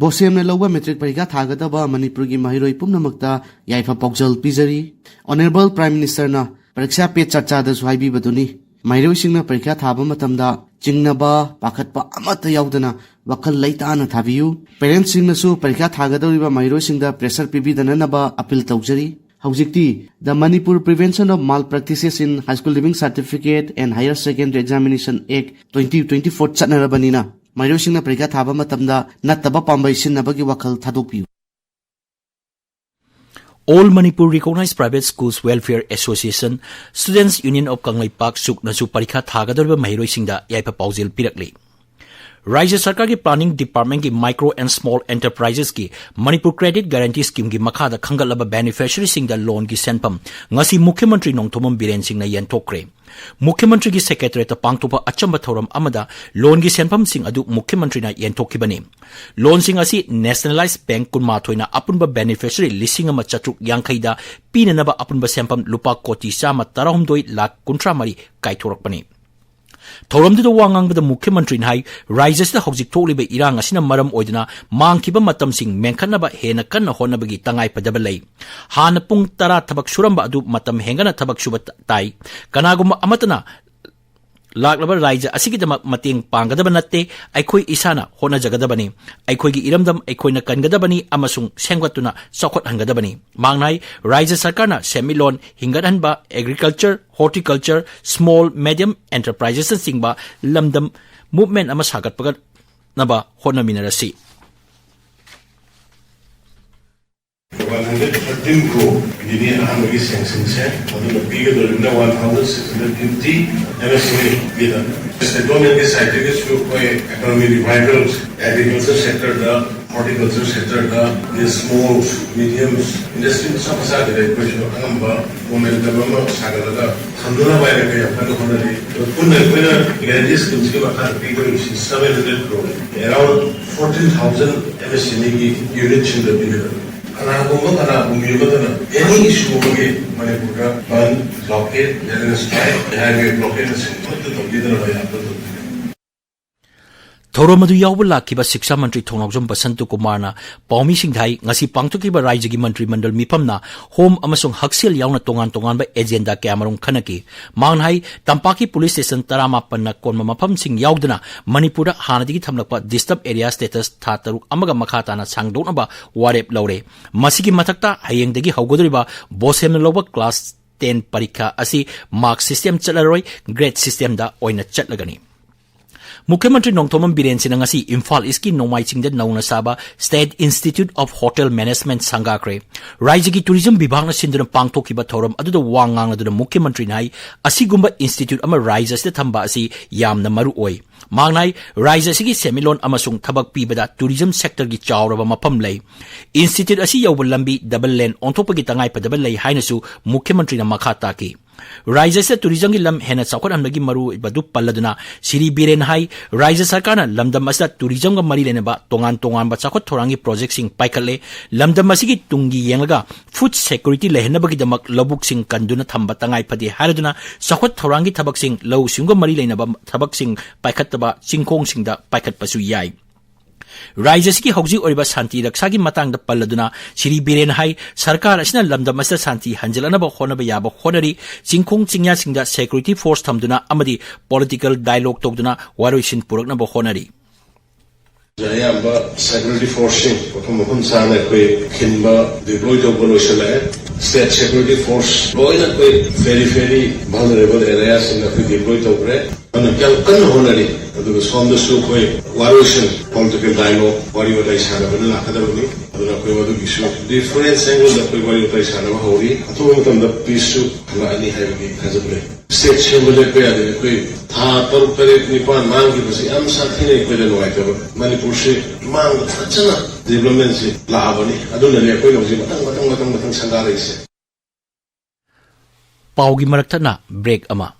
ꯕꯣꯁꯦꯝꯅ ꯂꯧꯕ ꯃꯦꯇ꯭ꯔꯤꯛ ꯄꯔꯤꯈꯥ ꯊꯥꯒꯗꯕ ꯃꯅꯤꯄꯨꯔꯒꯤ ꯃꯍꯩꯔꯣꯏ ꯄꯨꯝꯅꯃꯛꯇ ꯌꯥꯏꯐ ꯄꯥꯎꯖꯦꯜ ꯄꯤꯖꯔꯤ꯫ ꯑꯣꯅꯔꯦꯕꯜ ꯄ꯭ꯔꯥꯏꯝ ꯃꯤꯅꯤꯁꯇꯔꯅ ꯄꯔꯤꯈꯥ ꯄꯦ ꯆꯔꯆꯥꯗꯁꯨ ꯍꯥꯏꯕꯤꯕꯗꯨꯅꯤ꯫ ꯃꯍꯩꯔꯣꯏꯁꯤꯡꯅ ꯄꯔꯤꯈꯥ ꯊꯥꯕ ꯃꯇꯝꯗ ꯆꯤꯡꯅꯕ, ꯄꯥꯈꯠꯄ ꯑꯃꯠꯇ ꯌꯥꯎꯗꯅ ꯋꯥꯈꯜ ꯂꯩꯇꯥꯅ ꯊꯥꯕꯤꯌꯨ꯫ ꯄꯦꯔꯦꯟꯠꯁꯤꯡꯅꯁꯨ ꯄꯔꯤꯈꯥ ꯊꯥꯒꯗꯧꯔꯤꯕ ꯃꯍꯩꯔꯣꯏꯁꯤꯡꯗ ꯄ꯭ꯔꯦꯁꯔ ꯄꯤꯕꯤꯗꯅꯅꯕ ꯑꯄꯤꯜ ꯇꯧꯖꯔꯤ꯫ ꯍꯧꯖꯤꯛꯇꯤ The Manipur Prevention of Malpractices in High School Leaving Certificate and Higher Secondary Examination Act twenty twenty-four ꯆꯠꯅꯔꯕꯅꯤꯅ, ꯃꯍꯩꯔꯣꯏꯁꯤꯡꯅ ꯄꯔꯤꯈꯥ ꯊꯥꯕ ꯃꯇꯝꯗ ꯅꯠꯇꯕ ꯄꯥꯝꯕꯩ ꯁꯤꯖꯤꯟꯅꯕꯒꯤ ꯋꯥꯈꯜ ꯊꯥꯗꯣꯛꯄꯤꯌꯨ꯫ All Manipur Recognized Private Schools Welfare Association, Students Union of Kangleipak, ꯁꯨꯛꯅꯁꯨ ꯄꯔꯤꯈꯥ ꯊꯥꯒꯗꯧꯔꯤꯕ ꯃꯍꯩꯔꯣꯏꯁꯤꯡꯗ ꯌꯥꯏꯐ ꯄꯥꯎꯖꯦꯜ ꯄꯤꯔꯛꯂꯤ꯫ ꯔꯥꯖ꯭ꯌ ꯁꯔꯀꯥꯔꯒꯤ planning department ꯀꯤ micro and small enterprises ꯀꯤ Manipur Credit Guarantee Scheme ꯒꯤ ꯃꯈꯥꯗ ꯈꯟꯒꯠꯂꯕ beneficiary ꯁꯤꯡꯗ loan ꯒꯤ ꯁꯦꯟꯐꯝ ꯉꯁꯤ ꯃꯨꯈ꯭ꯌ ꯃꯟꯇ꯭ꯔꯤ ꯅꯣꯡꯊꯣꯝꯕꯝ ꯕꯤꯔꯦꯟ ꯁꯤꯡꯅ ꯌꯦꯟꯊꯣꯛꯈ꯭ꯔꯦ꯫ ꯃꯨꯈ꯭ꯌ ꯃꯟꯇ꯭ꯔꯤꯒꯤ secretariat ꯇ ꯄꯥꯡꯊꯣꯛꯄ ꯑꯆꯝꯕ ꯊꯧꯔꯝ ꯑꯃꯗ loan ꯒꯤ ꯁꯦꯟꯐꯝꯁꯤꯡ ꯑꯗꯨ ꯃꯨꯈ꯭ꯌ ꯃꯟꯇ꯭ꯔꯤꯅ ꯌꯦꯟꯊꯣꯛꯈꯤꯕꯅꯤ꯫ Loan ꯁꯤꯡ ꯑꯁꯤ Nationalised Bank ꯀꯨꯟꯃꯥꯊꯣꯏꯅ ꯑꯄꯨꯟꯕ beneficiary ꯂꯤꯁꯤꯡ ꯑꯃ ꯆꯥꯇ꯭ꯔꯨꯛ ꯌꯥꯡꯈꯩꯗ ꯄꯤꯅꯅꯕ ꯑꯄꯨꯟꯕ ꯁꯦꯟꯐꯝ ꯂꯨꯄꯥ ꯀꯣꯇꯤ ꯆꯥꯝꯃ ꯇꯔꯥꯍꯨꯝꯗꯣꯏ ꯂꯥꯈ ꯀꯨꯟꯊ꯭ꯔꯥ ꯃꯔꯤ ꯀꯥꯏꯊꯣꯔꯛꯄꯅꯤ꯫ ꯊꯧꯔꯝꯗꯨꯗ ꯋꯥ ꯉꯥꯡꯕꯗ ꯃꯨꯈ꯭ꯌ ꯃꯟꯇ꯭ꯔꯤꯅ ꯍꯥꯏ, ꯔꯥꯖ꯭ꯌ ꯑꯁꯤꯗ ꯍꯧꯖꯤꯛ ꯊꯣꯛꯂꯤꯕ ꯏꯔꯥꯡ ꯑꯁꯤꯅ ꯃꯔꯝ ꯑꯣꯏꯗꯨꯅ ꯃꯥꯡꯈꯤꯕ ꯃꯇꯝꯁꯤꯡ ꯃꯦꯟꯈꯠꯅꯕ ꯍꯦꯟꯅ ꯀꯟꯅ ꯍꯣꯠꯅꯕꯒꯤ ꯇꯉꯥꯏꯐꯗꯕ ꯂꯩ꯫ ꯍꯥꯟꯅ ꯄꯨꯡ ꯇꯔꯥ ꯊꯕꯛ ꯁꯨꯔꯝꯕ ꯑꯗꯨ ꯃꯇꯝ ꯍꯦꯟꯒꯠꯅ ꯊꯕꯛ ꯁꯨꯕ ꯇ-, ꯇꯥꯏ꯫ ꯀꯅꯥꯒꯨꯝꯕ ꯑꯃꯠꯇꯅ ꯂꯥꯛꯂꯕ ꯔꯥꯏꯖ ꯑꯁꯤꯒꯤꯗꯃꯛ ꯃꯇꯦꯡ ꯄꯥꯡꯒꯗꯕ ꯅꯠꯇꯦ꯫ ꯑꯩꯈꯣꯏ ꯏꯁꯥꯅ ꯍꯣꯠꯅꯖꯒꯗꯕꯅꯤ꯫ ꯑꯩꯈꯣꯏꯒꯤ ꯏꯔꯝꯗꯝ ꯑꯩꯈꯣꯏꯅ ꯀꯟꯒꯗꯕꯅꯤ ꯑꯃꯁꯨꯡ ꯁꯦꯝꯒꯠꯇꯨꯅ ꯆꯥꯎꯈꯠꯍꯟꯒꯗꯕꯅꯤ꯫ ꯃꯍꯥꯛꯅ ꯍꯥꯏ, ꯔꯥꯏꯖ ꯁꯔꯀꯥꯔꯅ ꯁꯦꯟꯃꯤꯠꯂꯣꯟ ꯍꯤꯡꯒꯠꯍꯟꯕ, agriculture, horticulture, small, medium enterprises ꯅꯆꯤꯡꯕ ꯂꯝꯗꯝ movement ꯑꯃ ꯁꯥꯒꯠꯄꯒꯅꯕ ꯍꯣꯠꯅꯃꯤꯟꯅꯔꯁꯤ꯫ One hundred thirteen crore Guinea ꯑꯍꯥꯟꯕꯒꯤ sanctionꯁꯦ, ꯑꯗꯨꯅ ꯄꯤꯒꯗꯧꯔꯤꯕꯅ one thousand six hundred fifty MSMEꯒꯤꯗ꯫ State governmentꯀꯤ sideꯇꯒꯤꯁꯨ ꯑꯩꯈꯣꯏ economy revival, agriculture sectorꯗ, horticulture sectorꯗ, ꯑꯗꯩ small, medium industry ꯃꯆꯥ ꯃꯆꯥꯗꯨꯗ ꯑꯩꯈꯣꯏꯁꯨ ꯑꯉꯝꯕ momentum ꯑꯃ ꯁꯥꯒꯠꯂꯒ ꯊꯝꯅꯅꯕ ꯍꯥꯏꯅ ꯑꯩꯈꯣꯏ ꯌꯥꯝ ꯀꯟꯅ ꯍꯣꯠꯅꯔꯤ꯫ ꯑꯗꯣ ꯄꯨꯟꯅ ꯑꯩꯈꯣꯏꯅ guarantee schemeꯁꯤꯒꯤ ꯃꯈꯥꯗ ꯄꯤꯗꯧꯔꯤꯕꯁꯤ seven hundred crore, around fourteen thousand MSMEꯒꯤ unitꯁꯤꯡꯗ ꯄꯤꯒꯗꯕꯅꯤ꯫ ꯀꯅꯥꯒꯨꯝꯕ ꯀꯅꯥꯒꯨꯝꯕꯤ ꯑꯃꯗꯅ any issue ꯑꯃꯒꯤ ꯃꯅꯤꯄꯨꯔꯗ ꯕꯟ, blockade, general strike, highway blockade ꯑꯃꯠꯇ ꯇꯧꯕꯤꯗꯅꯕ ꯑꯩ appeal ꯇꯧꯖꯒꯦ꯫ ꯊꯧꯔꯝ ꯑꯗꯨ ꯌꯥꯎꯕ ꯂꯥꯛꯈꯤꯕ ꯁꯤꯛꯁꯥ ꯃꯟꯇ꯭ꯔꯤ ꯊꯣꯡꯅꯥꯎꯖꯝ ꯕꯁꯟꯇ ꯀꯨꯃꯥꯔꯅ ꯄꯥꯎꯃꯤꯁꯤꯡꯗ ꯍꯥꯏ, ꯉꯁꯤ ꯄꯥꯡꯊꯣꯛꯈꯤꯕ ꯔꯥꯏꯖ꯭ꯌꯒꯤ ꯃꯟꯇ꯭ꯔꯤ ꯃꯟꯗꯜ ꯃꯤꯐꯝꯅ ꯍꯣꯝ ꯑꯃꯁꯨꯡ ꯍꯛꯁꯦꯜ ꯌꯥꯎꯅ ꯇꯣꯉꯥꯟ ꯇꯣꯉꯥꯟꯕ agenda ꯀꯌꯥꯃꯔꯨꯝ ꯈꯟꯅꯈꯤ꯫ ꯃꯍꯥꯛꯅ ꯍꯥꯏ, ꯇꯝꯄꯥꯛꯀꯤ police station ꯇꯔꯥꯃꯥꯄꯟꯅ ꯀꯣꯟꯕ ꯃꯐꯝꯁꯤꯡ ꯌꯥꯎꯗꯅ ꯃꯅꯤꯄꯨꯔꯗ ꯍꯥꯟꯅꯗꯒꯤ ꯊꯝꯂꯛꯄ disturb area status ꯊꯥ ꯇꯔꯨꯛ ꯑꯃꯒ ꯃꯈꯥ ꯇꯥꯅ ꯁꯥꯡꯗꯣꯛꯅꯕ ꯋꯥꯔꯦꯞ ꯂꯧꯔꯦ꯫ ꯃꯁꯤꯒꯤ ꯃꯊꯛꯇ ꯍꯌꯦꯡꯗꯒꯤ ꯍꯧꯒꯗꯧꯔꯤꯕ ꯕꯣꯁꯦꯝꯅ ꯂꯧꯕ class ten ꯄꯔꯤꯈꯥ ꯑꯁꯤ mark system ꯆꯠꯂꯔꯣꯏ, grade systemꯗ ꯑꯣꯏꯅ ꯆꯠꯂꯒꯅꯤ꯫ ꯃꯨꯈ꯭ꯌ ꯃꯟꯇ꯭ꯔꯤ ꯅꯣꯡꯊꯣꯝꯕꯝ ꯕꯤꯔꯦꯟ ꯁꯤꯡꯅ ꯉꯁꯤ ꯏꯝꯐꯥꯜ ꯏꯁꯀꯤ ꯅꯣꯡꯃꯥꯏꯆꯤꯡꯗ ꯅꯧꯅ ꯁꯥꯕ State Institute of Hotel Management ꯁꯪꯒꯥꯈ꯭ꯔꯦ꯫ ꯔꯥꯏꯖ꯭ꯌꯒꯤ tourism ꯕꯤꯚꯥꯒꯅ ꯁꯤꯟꯗꯨꯅ ꯄꯥꯡꯊꯣꯛꯈꯤꯕ ꯊꯧꯔꯝ ꯑꯗꯨꯗ ꯋꯥ ꯉꯥꯡꯂꯗꯨꯅ ꯃꯨꯈ꯭ꯌ ꯃꯟꯇ꯭ꯔꯤꯅ ꯍꯥꯏ, ꯑꯁꯤꯒꯨꯝꯕ institute ꯑꯃ ꯔꯥꯏꯖ꯭ꯌ ꯑꯁꯤꯗ ꯊꯝꯕ ꯑꯁꯤ ꯌꯥꯝꯅ ꯃꯔꯨ ꯑꯣꯏ꯫ ꯃꯍꯥꯛꯅ ꯍꯥꯏ, ꯔꯥꯏꯖ꯭ꯌ ꯑꯁꯤꯒꯤ ꯁꯦꯟꯃꯤꯠꯂꯣꯟ ꯑꯃꯁꯨꯡ ꯊꯕꯛ ꯄꯤꯕꯗ tourism sectorꯒꯤ ꯆꯥꯎꯔꯕ ꯃꯐꯝ ꯂꯩ꯫ Institute ꯑꯁꯤ ꯌꯧꯕ ꯂꯝꯕꯤ double lane ꯑꯣꯟꯊꯣꯛꯄꯒꯤ ꯇꯉꯥꯏꯐꯗꯕ ꯂꯩ ꯍꯥꯏꯅꯁꯨ ꯃꯨꯈ꯭ꯌ ꯃꯟꯇ꯭ꯔꯤꯅ ꯃꯈꯥ ꯇꯥꯈꯤ꯫ ꯔꯥꯏꯖ꯭ꯌ ꯑꯁꯤꯗ tourismꯒꯤ ꯂꯝ ꯍꯦꯟꯅ ꯆꯥꯎꯈꯠꯍꯟꯕꯒꯤ ꯃꯔꯨꯑꯣꯏꯕ ꯑꯗꯨ ꯄꯜꯂꯗꯨꯅ ꯁ꯭ꯔꯤ ꯕꯤꯔꯦꯟ ꯍꯥꯏ, ꯔꯥꯏꯖ꯭ꯌ ꯁꯔꯀꯥꯔꯅ ꯂꯝꯗꯝ ꯑꯁꯤꯗ tourismꯒ ꯃꯔꯤ ꯂꯩꯅꯕ ꯇꯣꯉꯥꯟ ꯇꯣꯉꯥꯟꯕ ꯆꯥꯎꯈꯠ ꯊꯧꯔꯥꯡꯒꯤ projectꯁꯤꯡ ꯄꯥꯏꯈꯠꯂꯦ꯫ ꯂꯝꯗꯝ ꯑꯁꯤꯒꯤ ꯇꯨꯡꯒꯤ ꯌꯦꯡꯂꯒ food security ꯂꯩꯍꯟꯅꯕꯒꯤꯗꯃꯛ ꯂꯧꯕꯨꯛꯁꯤꯡ ꯀꯟꯗꯨꯅ ꯊꯝꯕ ꯇꯉꯥꯏ ꯐꯗꯦ ꯍꯥꯏꯔꯗꯨꯅ ꯆꯥꯎꯈꯠ ꯊꯧꯔꯥꯡꯒꯤ ꯊꯕꯛꯁꯤꯡ, ꯂꯧꯎ ꯁꯤꯡꯎꯒ ꯃꯔꯤ ꯂꯩꯅꯕ ꯊꯕꯛꯁꯤꯡ ꯄꯥꯏꯈꯠꯇꯕ ꯆꯤꯡꯈꯣꯡꯁꯤꯡꯗ ꯄꯥꯏꯈꯠꯄꯁꯨ ꯌꯥꯏ꯫ ꯔꯥꯖ꯭ꯌ ꯑꯁꯤꯒꯤ ꯍꯧꯖꯤꯛ ꯑꯣꯏꯔꯤꯕ ꯁꯥꯟꯇꯤ ꯔꯛꯁꯥꯒꯤ ꯃꯇꯥꯡꯗ ꯄꯜꯂꯗꯨꯅ ꯁ꯭ꯔꯤ ꯕꯤꯔꯦꯟ ꯍꯥꯏ, ꯁꯔꯀꯥꯔ ꯑꯁꯤꯅ ꯂꯝꯗꯝ ꯑꯁꯤꯗ ꯁꯥꯟꯇꯤ ꯍꯟꯖꯤꯜꯂꯛꯅꯕ ꯍꯣꯠꯅꯕ ꯌꯥꯕ ꯍꯣꯠꯅꯔꯤ, ꯆꯤꯡꯈꯣꯡ ꯆꯤꯡꯌꯥꯁꯤꯡꯗ security force ꯊꯝꯗꯨꯅ ꯑꯃꯗꯤ political dialogue ꯇꯧꯗꯨꯅ ꯋꯥꯔꯣꯏꯁꯤꯟ ꯄꯨꯔꯛꯅꯕ ꯍꯣꯠꯅꯔꯤ꯫ ꯑꯌꯥꯝꯕ security forceꯁꯤꯡ ꯃꯐꯝ ꯃꯐꯝ ꯆꯥꯅ ꯑꯩꯈꯣꯏ ꯈꯤꯟꯕ, deploy ꯇꯧꯕ ꯂꯣꯏꯁꯤꯜꯂꯛꯑꯦ꯫ State security force ꯂꯣꯏꯅ ꯑꯩꯈꯣꯏ very very vulnerable areaꯁꯤꯡꯗ ꯑꯩꯈꯣꯏ deploy ꯇꯧꯈ꯭ꯔꯦ꯫ ꯑꯗꯨꯅ ꯌꯥꯝ ꯀꯟꯅ ꯍꯣꯠꯅꯔꯤ꯫ ꯑꯗꯨꯒ ꯁꯣꯝꯗꯁꯨ ꯑꯩꯈꯣꯏ ꯋꯥꯔꯣꯏꯁꯤꯟ, political dialogue, ꯋꯥꯔꯤ ꯋꯥꯇꯥꯏ ꯁꯥꯟꯅꯕꯅ ꯂꯥꯛꯀꯗꯕꯅꯤ꯫ ꯑꯗꯨꯅ ꯑꯩꯈꯣꯏ ꯃꯗꯨꯒꯤꯁꯨ different angleꯗ ꯑꯩꯈꯣꯏ ꯋꯥꯔꯤ ꯋꯥꯇꯥꯏ ꯁꯥꯟꯅꯕ ꯍꯧꯔꯤ꯫ ꯑꯊꯨꯕ ꯃꯇꯝꯗ peaceꯁꯨ ꯍꯜꯂꯛꯑꯅꯤ ꯍꯥꯏꯕꯒꯤ ꯊꯥꯖꯕ ꯂꯩ꯫ State ꯁꯦꯝꯕ ꯂꯦꯞꯄ ꯌꯥꯗꯦ꯫ ꯑꯩꯈꯣꯏ ꯊꯥ ꯇꯔꯨꯛ, ꯇꯔꯦꯠ, ꯅꯤꯄꯥꯟ ꯃꯥꯡꯈꯤꯕꯁꯤ ꯌꯥꯝ ꯁꯥꯊꯤꯅ ꯑꯩꯈꯣꯏꯗ ꯅꯨꯡꯉꯥꯏꯇꯕ꯫ ꯃꯅꯤꯄꯨꯔꯁꯤ ꯃꯥꯡꯕ ꯐꯖꯅ developmentꯁꯤ ꯂꯥꯛꯑꯕꯅꯤ꯫ ꯑꯗꯨꯅꯅꯦ ꯑꯩꯈꯣꯏꯅ ꯍꯧꯖꯤꯛ ꯃꯊꯪ, ꯃꯊꯪ, ꯃꯊꯪ, ꯃꯊꯪ ꯁꯪꯒꯥꯔꯛꯏꯁꯦ꯫ ꯄꯥꯎꯒꯤ ꯃꯔꯛ ꯊꯠꯅ break ꯑꯃ꯫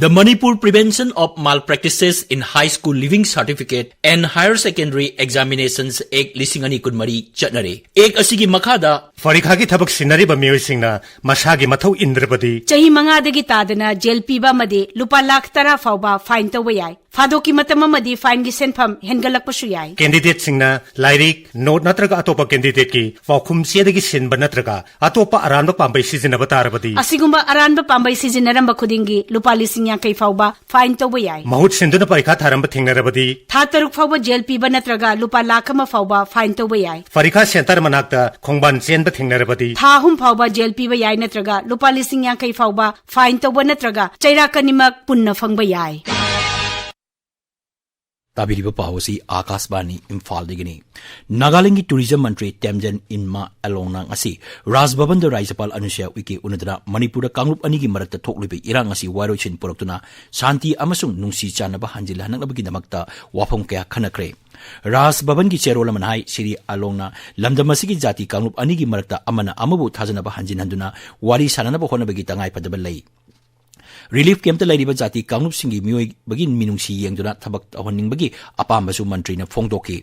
The Manipur Prevention of Malpractices in High School Leaving Certificate and Higher Secondary Examinations Act ꯂꯤꯁꯤꯡ ꯑꯅꯤ ꯀꯨꯟꯃꯔꯤ ꯆꯠꯅꯔꯦ꯫ Act ꯑꯁꯤꯒꯤ ꯃꯈꯥꯗ ꯐꯔꯤꯈꯥꯒꯤ ꯊꯕꯛ ꯁꯤꯟꯅꯔꯤꯕ ꯃꯤꯑꯣꯏꯁꯤꯡꯅ ꯃꯁꯥꯒꯤ ꯃꯊꯧ ꯏꯟꯗ꯭ꯔꯕꯗꯤ ꯆꯍꯤ ꯃꯉꯥꯗꯒꯤ ꯇꯥꯗꯅ ꯖꯦꯜ ꯄꯤꯕ ꯑꯃꯗꯤ ꯂꯨꯄꯥ ꯂꯥꯈ ꯇꯔꯥ ꯐꯥꯎꯕ fine ꯇꯧꯕ ꯌꯥꯏ꯫ ꯐꯥꯗꯣꯛꯀꯤ ꯃꯇꯝ ꯑꯃꯗꯤ fineꯒꯤ ꯁꯦꯟꯐꯝ ꯍꯦꯟꯒꯠꯂꯛꯄꯁꯨ ꯌꯥꯏ꯫ Candidateꯁꯤꯡꯅ ꯂꯥꯏꯔꯤꯛ, note ꯅꯠꯇ꯭ꯔꯒ ꯑꯇꯣꯞꯄ candidateꯀꯤ ꯄꯥꯎꯈꯨꯝ ꯆꯦꯗꯒꯤ ꯁꯤꯟꯕ ꯅꯠꯇ꯭ꯔꯒ ꯑꯇꯣꯞꯄ ꯑꯔꯥꯟꯕ ꯄꯥꯝꯕꯩ ꯁꯤꯖꯤꯟꯅꯕ ꯇꯥꯔꯕꯗꯤ ꯑꯁꯤꯒꯨꯝꯕ ꯑꯔꯥꯟꯕ ꯄꯥꯝꯕꯩ ꯁꯤꯖꯤꯟꯅꯔꯝꯕ ꯈꯨꯗꯤꯡꯒꯤ ꯂꯨꯄꯥ ꯂꯤꯁꯤꯡ ꯌꯥꯡꯈꯩ ꯐꯥꯎꯕ fine ꯇꯧꯕ ꯌꯥꯏ꯫ ꯃꯍꯨꯠ ꯁꯤꯟꯗꯨꯅ ꯄꯔꯤꯈꯥ ꯊꯥꯔꯝꯕ ꯊꯦꯡꯅꯔꯕꯗꯤ ꯊꯥ ꯇꯔꯨꯛ ꯐꯥꯎꯕ ꯖꯦꯜ ꯄꯤꯕ ꯅꯠꯇ꯭ꯔꯒ ꯂꯨꯄꯥ ꯂꯥꯈ ꯑꯃ ꯐꯥꯎꯕ fine ꯇꯧꯕ ꯌꯥꯏ꯫ ꯄꯔꯤꯈꯥ centre ꯃꯅꯥꯛꯇ ꯈꯣꯡꯕꯥꯟ ꯆꯦꯟꯕ ꯊꯦꯡꯅꯔꯕꯗꯤ ꯊꯥ ꯑꯍꯨꯝ ꯐꯥꯎꯕ ꯖꯦꯜ ꯄꯤꯕ ꯌꯥꯏ ꯅꯠꯇ꯭ꯔꯒ ꯂꯨꯄꯥ ꯂꯤꯁꯤꯡ ꯌꯥꯡꯈꯩ ꯐꯥꯎꯕ fine ꯇꯧꯕ ꯅꯠꯇ꯭ꯔꯒ ꯆꯩꯔꯥꯛ ꯑꯅꯤꯃꯛ ꯄꯨꯟꯅ ꯐꯪꯕ ꯌꯥꯏ꯫ ꯇꯥꯕꯤꯔꯤꯕ ꯄꯥꯎ ꯑꯁꯤ ꯑꯥꯀꯥꯁꯕꯥꯅꯤ ꯏꯝꯐꯥꯜꯗꯒꯤꯅꯤ꯫ ꯅꯥꯒꯥꯂꯦꯟꯗꯒꯤ tourism ꯃꯟꯇ꯭ꯔꯤ ꯇꯦꯝꯖꯟ ꯏꯟꯃꯥ ꯑꯦꯂꯣꯡꯅꯥꯡ ꯑꯁꯤ ꯔꯥꯖ ꯚꯕꯟꯗ ꯔꯥꯖ꯭ꯌꯄꯥꯜ ꯑꯅꯨꯁꯨꯏꯌꯥ ꯎꯏꯀꯦ ꯎꯅꯗꯨꯅ ꯃꯅꯤꯄꯨꯔꯗ ꯀꯥꯡꯂꯨꯞ ꯑꯅꯤꯒꯤ ꯃꯔꯛꯇ ꯊꯣꯛꯂꯤꯕ ꯏꯔꯥꯡ ꯑꯁꯤ ꯋꯥꯔꯣꯏꯁꯤꯟ ꯄꯨꯔꯛꯇꯨꯅ ꯁꯥꯟꯇꯤ ꯑꯃꯁꯨꯡ ꯅꯨꯡꯁꯤ ꯆꯥꯟꯅꯕ ꯍꯟꯖꯤꯜꯍꯟꯅꯕꯒꯤꯗꯃꯛꯇ ꯋꯥꯐꯝ ꯀꯌꯥ ꯈꯟꯅꯈ꯭ꯔꯦ꯫ ꯔꯥꯖ ꯚꯕꯟꯒꯤ ꯆꯦꯔꯣꯜ ꯑꯃꯅ ꯍꯥꯏ, ꯁ꯭ꯔꯤ ꯑꯂꯣꯡꯅ ꯂꯝꯗꯝ ꯑꯁꯤꯒꯤ ꯖꯥꯇꯤ ꯀꯥꯡꯂꯨꯞ ꯑꯅꯤꯒꯤ ꯃꯔꯛꯇ ꯑꯃꯅ ꯑꯃꯕꯨ ꯊꯥꯖꯅꯕ ꯍꯟꯖꯤꯟꯍꯟꯗꯨꯅ ꯋꯥꯔꯤ ꯁꯥꯅꯅꯕ ꯍꯣꯠꯅꯕꯒꯤ ꯇꯉꯥꯏꯐꯗꯕ ꯂꯩ꯫ ꯔꯤꯂꯤꯐ ꯀꯦꯝꯞꯇ ꯂꯩꯔꯤꯕ ꯖꯥꯇꯤ ꯀꯥꯡꯂꯨꯞꯁꯤꯡꯒꯤ ꯃꯤꯑꯣꯏꯕꯒꯤ ꯃꯤꯅꯨꯡꯁꯤ ꯌꯦꯡꯗꯨꯅ ꯊꯕꯛ ꯇꯧꯍꯟꯅꯤꯡꯕꯒꯤ ꯑꯄꯥꯝꯕꯁꯨ ꯃꯟꯇ꯭ꯔꯤꯅ ꯐꯣꯡꯗꯣꯛꯈꯤ꯫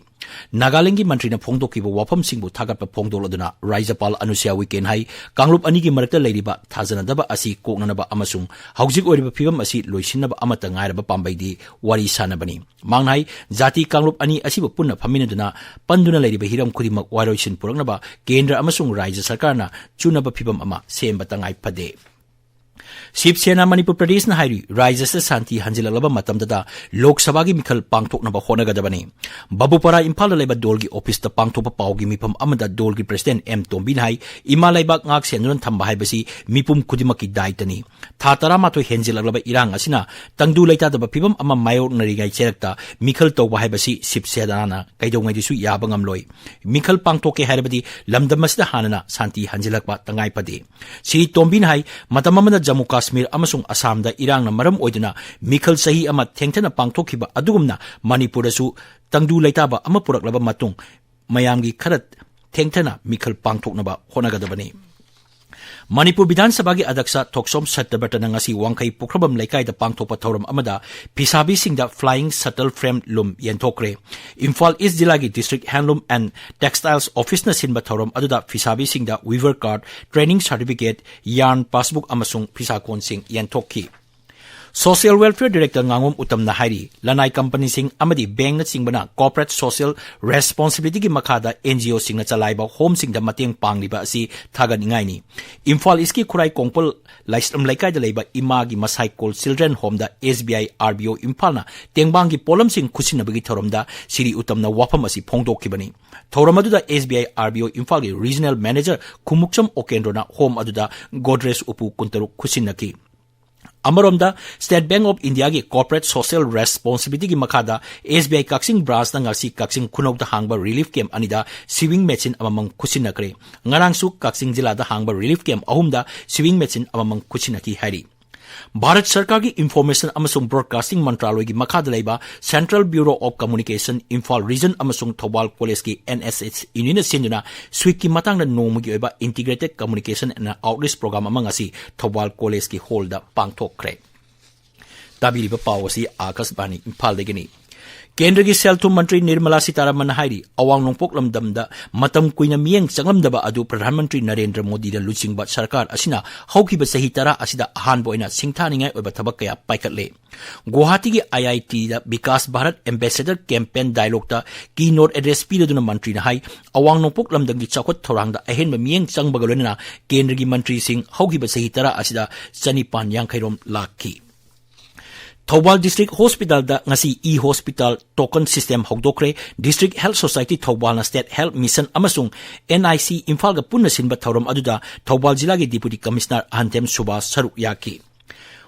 ꯅꯥꯒꯥꯂꯦꯟꯗꯒꯤ ꯃꯟꯇ꯭ꯔꯤꯅ ꯐꯣꯡꯗꯣꯛꯈꯤꯕ ꯋꯥꯐꯝꯁꯤꯡꯕꯨ ꯊꯥꯒꯠꯄ ꯐꯣꯡꯗꯣꯛꯂꯗꯨꯅ ꯔꯥꯖ꯭ꯌꯄꯥꯜ ꯑꯅꯨꯁ꯭ꯌꯥ ꯎꯏꯀꯦꯟ ꯍꯥꯏ, ꯀꯥꯡꯂꯨꯞ ꯑꯅꯤꯒꯤ ꯃꯔꯛꯇ ꯂꯩꯔꯤꯕ ꯊꯥꯖꯅꯗꯕ ꯑꯁꯤ ꯀꯣꯛꯅꯅꯕ ꯑꯃꯁꯨꯡ ꯍꯧꯖꯤꯛ ꯑꯣꯏꯔꯤꯕ ꯐꯤꯕꯝ ꯑꯁꯤ ꯂꯣꯏꯁꯤꯟꯅꯕ ꯑꯃꯠꯇ ꯉꯥꯏꯔꯕ ꯄꯥꯝꯕꯩꯗꯤ ꯋꯥꯔꯤ ꯁꯥꯅꯕꯅꯤ꯫ ꯃꯍꯥꯛꯅ ꯍꯥꯏ, ꯖꯥꯇꯤ ꯀꯥꯡꯂꯨꯞ ꯑꯅꯤ ꯑꯁꯤꯕꯨ ꯄꯨꯟꯅ ꯐꯝꯃꯤꯟꯅꯗꯨꯅ ꯄꯟꯗꯨꯅ ꯂꯩꯔꯤꯕ ꯍꯤꯔꯝ ꯈꯨꯗꯤꯡꯃꯛ ꯋꯥꯔꯣꯏꯁꯤꯟ ꯄꯨꯔꯛꯅꯕ ꯀꯦꯟꯗ꯭ꯔ ꯑꯃꯁꯨꯡ ꯔꯥꯖ꯭ꯌ ꯁꯔꯀꯥꯔꯅ ꯆꯨꯅꯕ ꯐꯤꯕꯝ ꯑꯃ ꯁꯦꯝꯕ ꯇꯉꯥꯏ ꯐꯗꯦ꯫ ꯁꯤꯕ ꯁꯦꯅꯥ ꯃꯅꯤꯄꯨꯔ ꯄ꯭ꯔꯗꯦꯁꯅ ꯍꯥꯏꯔꯤ, ꯔꯥꯖ꯭ꯌ ꯑꯁꯤꯗ ꯁꯥꯟꯇꯤ ꯍꯟꯖꯤꯜꯂꯛꯂꯕ ꯃꯇꯝꯗꯗ ꯂꯣꯛ ꯁꯚꯥꯒꯤ ꯃꯤꯈꯜ ꯄꯥꯡꯊꯣꯛꯅꯕ ꯍꯣꯠꯅꯒꯗꯕꯅꯤ꯫ ꯕꯕꯨꯄꯥꯔꯥ ꯏꯝꯐꯥꯜꯗ ꯂꯩꯕ ꯗꯣꯜꯒꯤ ꯑꯣꯐꯤꯁꯇ ꯄꯥꯡꯊꯣꯛꯄ ꯄꯥꯎꯒꯤ ꯃꯤꯐꯝ ꯑꯃꯗ ꯗꯣꯜꯒꯤ ꯄ꯭ꯔꯁꯤꯗꯦꯟꯠ ꯑꯦꯝ ꯇꯣꯝꯕꯤꯅ ꯍꯥꯏ, ꯏꯃꯥ ꯂꯩꯕꯥꯛ ꯉꯥꯛ ꯁꯦꯟꯗꯨꯅ ꯊꯝꯕ ꯍꯥꯏꯕꯁꯤ ꯃꯤꯄꯨꯝ ꯈꯨꯗꯤꯡꯃꯛꯀꯤ ꯗꯥꯏꯇꯅꯤ꯫ ꯊꯥ ꯇꯔꯥꯃꯥꯊꯣꯏ ꯍꯦꯟꯖꯤꯜꯂꯛꯂꯕ ꯏꯔꯥꯡ ꯑꯁꯤꯅ ꯇꯪꯗꯨ ꯂꯩꯇꯥꯗꯕ ꯐꯤꯕꯝ ꯑꯃ ꯃꯥꯌꯣꯛꯅꯔꯤꯉꯩ ꯆꯩꯔꯛꯇ ꯃꯤꯈꯜ ꯇꯧꯕ ꯍꯥꯏꯕꯁꯤ ꯁꯤꯕ ꯁꯦꯅꯥꯅ ꯀꯩꯗꯧꯉꯩꯗꯁꯨ ꯌꯥꯕ ꯉꯝꯂꯣꯏ꯫ ꯃꯤꯈꯜ ꯄꯥꯡꯊꯣꯛꯀꯦ ꯍꯥꯏꯔꯕꯗꯤ ꯂꯝꯗꯝ ꯑꯁꯤꯗ ꯍꯥꯟꯅꯅ ꯁꯥꯟꯇꯤ ꯍꯟꯖꯤꯜꯂꯛꯄ ꯇꯉꯥꯏ ꯐꯗꯦ꯫ ꯁ꯭ꯔꯤ ꯇꯣꯝꯕꯤꯅ ꯍꯥꯏ, ꯃꯇꯝ ꯑꯃꯗ ꯖꯝꯃꯨ ꯀꯥꯁꯃꯤꯔ ꯑꯃꯁꯨꯡ ꯑꯁꯥꯝꯗ ꯏꯔꯥꯡꯅ ꯃꯔꯝ ꯑꯣꯏꯗꯨꯅ ꯃꯤꯈꯜ ꯆꯍꯤ ꯑꯃ ꯊꯦꯡꯊꯅ ꯄꯥꯡꯊꯣꯛꯈꯤꯕ ꯑꯗꯨꯒꯨꯝꯅ ꯃꯅꯤꯄꯨꯔꯗꯁꯨ ꯇꯪꯗꯨ ꯂꯩꯇꯥꯕ ꯑꯃ ꯄꯨꯔꯛꯂꯕ ꯃꯇꯨꯡ ꯃꯌꯥꯝꯒꯤ ꯈꯔ ꯊꯦꯡꯊꯅ ꯃꯤꯈꯜ ꯄꯥꯡꯊꯣꯛꯅꯕ ꯍꯣꯠꯅꯒꯗꯕꯅꯤ꯫ ꯃꯅꯤꯄꯨꯔ ꯕꯤꯙꯥꯟ ꯁꯚꯥꯒꯤ ꯑꯗ꯭ꯌꯛꯁ ꯊꯣꯛꯁꯣꯝ ꯁꯠꯇꯚꯇꯅ ꯉꯁꯤ ꯋꯥꯡꯈꯩ ꯄꯨꯈ꯭ꯔꯝꯕꯝ ꯂꯩꯀꯥꯏꯗ ꯄꯥꯡꯊꯣꯛꯄ ꯊꯧꯔꯝ ꯑꯃꯗ ꯐꯤꯁꯥꯕꯤꯁꯤꯡꯗ flying shuttle frame ꯂꯨꯝ ꯌꯦꯟꯊꯣꯛꯈ꯭ꯔꯦ꯫ ꯏꯝꯐꯥꯜ ꯏꯁ꯭ꯠ ꯖꯤꯂꯥꯒꯤ District Handloom and Textiles Officeꯅ ꯁꯤꯟꯕ ꯊꯧꯔꯝ ꯑꯗꯨꯗ ꯐꯤꯁꯥꯕꯤꯁꯤꯡꯗ weaver card, training certificate, yarn passbook ꯑꯃꯁꯨꯡ ꯐꯤꯁꯥꯀꯣꯟꯁꯤꯡ ꯌꯦꯟꯊꯣꯛꯈꯤ꯫ Social Welfare Director ꯉꯥꯉꯣꯝ ꯎꯇꯝꯅ ꯍꯥꯏꯔꯤ, ꯂꯅꯥꯏ ꯀꯝꯄꯅꯤꯁꯤꯡ ꯑꯃꯗꯤ ꯕꯦꯡꯛꯅꯆꯤꯡꯕꯅ corporate social responsibilityꯒꯤ ꯃꯈꯥꯗ NGOꯁꯤꯡꯅ ꯆꯂꯥꯏꯕ ꯍꯣꯝꯁꯤꯡꯗ ꯃꯇꯦꯡ ꯄꯥꯡꯂꯤꯕ ꯑꯁꯤ ꯊꯥꯒꯠꯅꯤꯡꯉꯥꯏꯅꯤ꯫ ꯏꯝꯐꯥꯜ ꯏꯁ꯭ꯠꯀꯤ ꯈꯨꯔꯥꯏ ꯀꯣꯡꯄꯜ ꯂꯥꯏꯁ꯭ꯔꯝ ꯂꯩꯀꯥꯏꯗ ꯂꯩꯕ ꯏꯃꯥꯒꯤ ꯃꯁꯥꯏꯀꯣꯜ Children Homeꯗ SBI RBO ꯏꯝꯐꯥꯜꯅ ꯇꯦꯡꯕꯥꯡꯒꯤ ꯄꯣꯠꯂꯝꯁꯤꯡ ꯈꯨꯠꯁꯤꯟꯅꯕꯒꯤ ꯊꯧꯔꯝꯗ ꯁꯤꯔꯤ ꯎꯇꯝꯅ ꯋꯥꯐꯝ ꯑꯁꯤ ꯐꯣꯡꯗꯣꯛꯈꯤꯕꯅꯤ꯫ ꯊꯧꯔꯝ ꯑꯗꯨꯗ SBI RBO ꯏꯝꯐꯥꯜꯒꯤ Regional Manager ꯈꯨꯃꯨꯛꯆꯝ ꯑꯣꯀꯦꯟꯗ꯭ꯔꯣꯅ ꯍꯣꯝ ꯑꯗꯨꯗ Godrej ꯎꯄꯨ ꯀꯨꯟꯇꯔꯨꯛ ꯈꯨꯠꯁꯤꯟꯅꯈꯤ꯫ ꯑꯃꯔꯣꯝꯗ, State Bank of Indiaꯒꯤ Corporate Social Responsibilityꯒꯤ ꯃꯈꯥꯗ SBI ꯀꯛꯆꯤꯡ branchꯅ ꯉꯁꯤ ꯀꯛꯆꯤꯡ ꯈꯨꯅꯧꯗ ꯍꯥꯡꯕ relief camp ꯑꯅꯤꯗ sewing machine ꯑꯃꯃꯝ ꯈꯨꯠꯁꯤꯟꯅꯈ꯭ꯔꯦ꯫ ꯉꯔꯥꯡꯁꯨ ꯀꯛꯆꯤꯡ ꯖꯤꯂꯥꯗ ꯍꯥꯡꯕ relief camp ꯑꯍꯨꯝꯗ sewing machine ꯑꯃꯃꯝ ꯈꯨꯠꯁꯤꯟꯅꯈꯤ ꯍꯥꯏꯔꯤ꯫ ꯚꯥꯔꯠ ꯁꯔꯀꯥꯔꯒꯤ ꯏꯟꯐꯣꯔꯃꯦꯁꯟ ꯑꯃꯁꯨꯡ ꯕ꯭ꯔꯣꯗꯀꯥꯁꯇꯤꯡ ꯃꯟꯇ꯭ꯔꯥꯂꯣꯏꯒꯤ ꯃꯈꯥꯗ ꯂꯩꯕ Central Bureau of Communication, Imphal Region ꯑꯃꯁꯨꯡ ꯊꯧꯕꯥꯜ ꯀꯣꯂꯦꯖꯀꯤ N S S Unitꯅ ꯁꯤꯟꯗꯨꯅ ꯁ꯭ꯋꯤꯛꯀꯤ ꯃꯇꯥꯡꯗ ꯅꯣꯡꯃꯒꯤ ꯑꯣꯏꯕ Integrated Communication and Outreach Program ꯑꯃ ꯉꯁꯤ ꯊꯧꯕꯥꯜ ꯀꯣꯂꯦꯖꯀꯤ ꯍꯣꯜꯗ ꯄꯥꯡꯊꯣꯛꯈ꯭ꯔꯦ꯫ ꯇꯥꯕꯤꯔꯤꯕ ꯄꯥꯎ ꯑꯁꯤ ꯑꯥꯀꯥꯁꯕꯥꯅꯤ ꯏꯝꯐꯥꯜꯗꯒꯤꯅꯤ꯫ ꯀꯦꯟꯗ꯭ꯔꯒꯤ ꯁꯦꯜ ꯊꯨꯝ ꯃꯟꯇ꯭ꯔꯤ ꯅꯤꯔꯃꯂꯥ ꯁꯤꯇꯥꯔꯥꯃꯟꯅ ꯍꯥꯏꯔꯤ, ꯑꯋꯥꯡ ꯅꯣꯡꯄꯣꯛ ꯂꯝꯗꯝꯗ ꯃꯇꯝ ꯀꯨꯏꯅ ꯃꯤꯠꯌꯦꯡ ꯆꯪꯂꯝꯗꯕ ꯑꯗꯨ ꯄ꯭ꯔꯙꯥꯟ ꯃꯟꯇ꯭ꯔꯤ ꯅꯔꯦꯟꯗ꯭ꯔ ꯃꯣꯗꯤꯅ ꯂꯨꯆꯤꯡꯕ ꯁꯔꯀꯥꯔ ꯑꯁꯤꯅ ꯍꯧꯈꯤꯕ ꯆꯍꯤ ꯇꯔꯥ ꯑꯁꯤꯗ ꯑꯍꯥꯟꯕ ꯑꯣꯏꯅ ꯁꯤꯡꯊꯥꯅꯤꯡꯉꯥꯏ ꯑꯣꯏꯕ ꯊꯕꯛ ꯀꯌꯥ ꯄꯥꯏꯈꯠꯂꯦ꯫ ꯒꯨꯋꯥꯍꯥꯇꯤꯒꯤ I I Tꯗ Vikas Bharat Ambassador Campaign Dialogueꯇ keynote address ꯄꯤꯔꯗꯨꯅ ꯃꯟꯇ꯭ꯔꯤꯅ ꯍꯥꯏ, ꯑꯋꯥꯡ ꯅꯣꯡꯄꯣꯛ ꯂꯝꯗꯝꯒꯤ ꯆꯥꯎꯈꯠ ꯊꯧꯔꯥꯡꯗ ꯑꯍꯦꯟꯕ ꯃꯤꯠꯌꯦꯡ ꯆꯪꯕꯒ ꯂꯣꯏꯅꯅ ꯀꯦꯟꯗ꯭ꯔꯒꯤ ꯃꯟꯇ꯭ꯔꯤꯁꯤꯡ ꯍꯧꯈꯤꯕ ꯆꯍꯤ ꯇꯔꯥ ꯑꯁꯤꯗ ꯆꯅꯤꯄꯥꯟ ꯌꯥꯡꯈꯩ ꯔꯣꯝ ꯂꯥꯛꯈꯤ꯫ ꯊꯧꯕꯥꯜ District Hospitalꯗ ꯉꯁꯤ e-hospital token system ꯍꯧꯗꯣꯛꯈ꯭ꯔꯦ꯫ District Health Society ꯊꯧꯕꯥꯜꯅ State Health Mission ꯑꯃꯁꯨꯡ N I C ꯏꯝꯐꯥꯜꯒ ꯄꯨꯟꯅ ꯁꯤꯟꯕ ꯊꯧꯔꯝ ꯑꯗꯨꯗ ꯊꯧꯕꯥꯜ ꯖꯤꯂꯥꯒꯤ Deputy Commissioner ꯑꯍꯟꯊꯦꯝ ꯁꯨꯕꯥꯁ ꯁꯔꯨꯛ ꯌꯥꯈꯤ꯫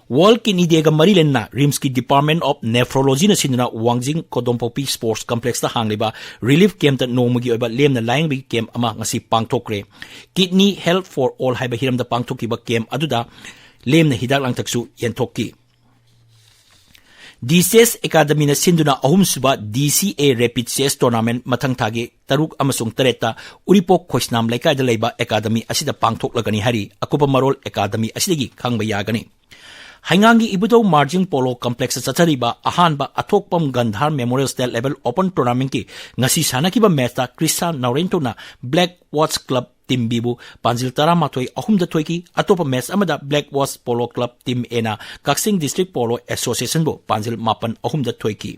World Kidney Dayꯒ ꯃꯔꯤ ꯂꯩꯅꯅ RIMSꯀꯤ Department of Nephrologyꯅ ꯁꯤꯟꯗꯨꯅ ꯋꯥꯡꯖꯤꯡ ꯀꯣꯗꯣꯝꯄꯣꯛꯄꯤ Sports Complexꯇ ꯍꯥꯡꯂꯤꯕ relief campꯇ ꯅꯣꯡꯃꯒꯤ ꯑꯣꯏꯕ ꯂꯦꯝꯅ ꯂꯥꯌꯦꯡꯕꯒꯤ camp ꯑꯃ ꯉꯁꯤ ꯄꯥꯡꯊꯣꯛꯈ꯭ꯔꯦ꯫ Kidney Health for All ꯍꯥꯏꯕ ꯍꯤꯔꯝꯗ ꯄꯥꯡꯊꯣꯛꯈꯤꯕ camp ꯑꯗꯨꯗ ꯂꯦꯝꯅ ꯍꯤꯗꯥꯛ ꯂꯥꯡꯊꯛꯁꯨ ꯌꯦꯟꯊꯣꯛꯈꯤ꯫ D C S Academyꯅ ꯁꯤꯟꯗꯨꯅ ꯑꯍꯨꯝꯁꯨꯕ D C A Rapid Chess Tournament ꯃꯊꯪ ꯊꯥꯒꯤ ꯇꯔꯨꯛ ꯑꯃꯁꯨꯡ ꯇꯔꯦꯠꯇ ꯎꯔꯤꯄꯣꯛ ꯈꯣꯏꯁꯅꯥꯝ ꯂꯩꯀꯥꯏꯗ ꯂꯩꯕ academy ꯑꯁꯤꯗ ꯄꯥꯡꯊꯣꯛꯂꯒꯅꯤ ꯍꯥꯏꯔꯤ꯫ ꯑꯀꯨꯞꯄ ꯃꯔꯣꯜ academy ꯑꯁꯤꯗꯒꯤ ꯈꯪꯕ ꯌꯥꯒꯅꯤ꯫ ꯍꯩꯉꯥꯡꯒꯤ ꯏꯕꯨꯙꯧ ꯃꯥꯔꯖꯤꯡ Polo Complexꯇ ꯆꯠꯊꯔꯤꯕ ꯑꯍꯥꯟꯕ ꯑꯊꯣꯛꯄꯝ ꯒꯟꯙꯥꯔ Memorial State Level Open Tournamentꯀꯤ ꯉꯁꯤ ꯁꯥꯟꯅꯈꯤꯕ matchꯇ ꯀ꯭ꯔꯤꯁꯥ ꯅꯥꯎꯔꯦꯟꯊꯧꯅ Black Watch Club Team Bꯕꯨ ꯄꯥꯟꯖꯤꯜ ꯇꯔꯥꯃꯥꯊꯣꯏ ꯑꯍꯨꯝꯗ ꯊꯣꯏꯈꯤ꯫ ꯑꯇꯣꯞꯄ match ꯑꯃꯗ Black Watch Polo Club Team Aꯅ ꯀꯛꯆꯤꯡ District Polo Associationꯕꯨ ꯄꯥꯟꯖꯤꯜ ꯃꯥꯄꯟ ꯑꯍꯨꯝꯗ ꯊꯣꯏꯈꯤ꯫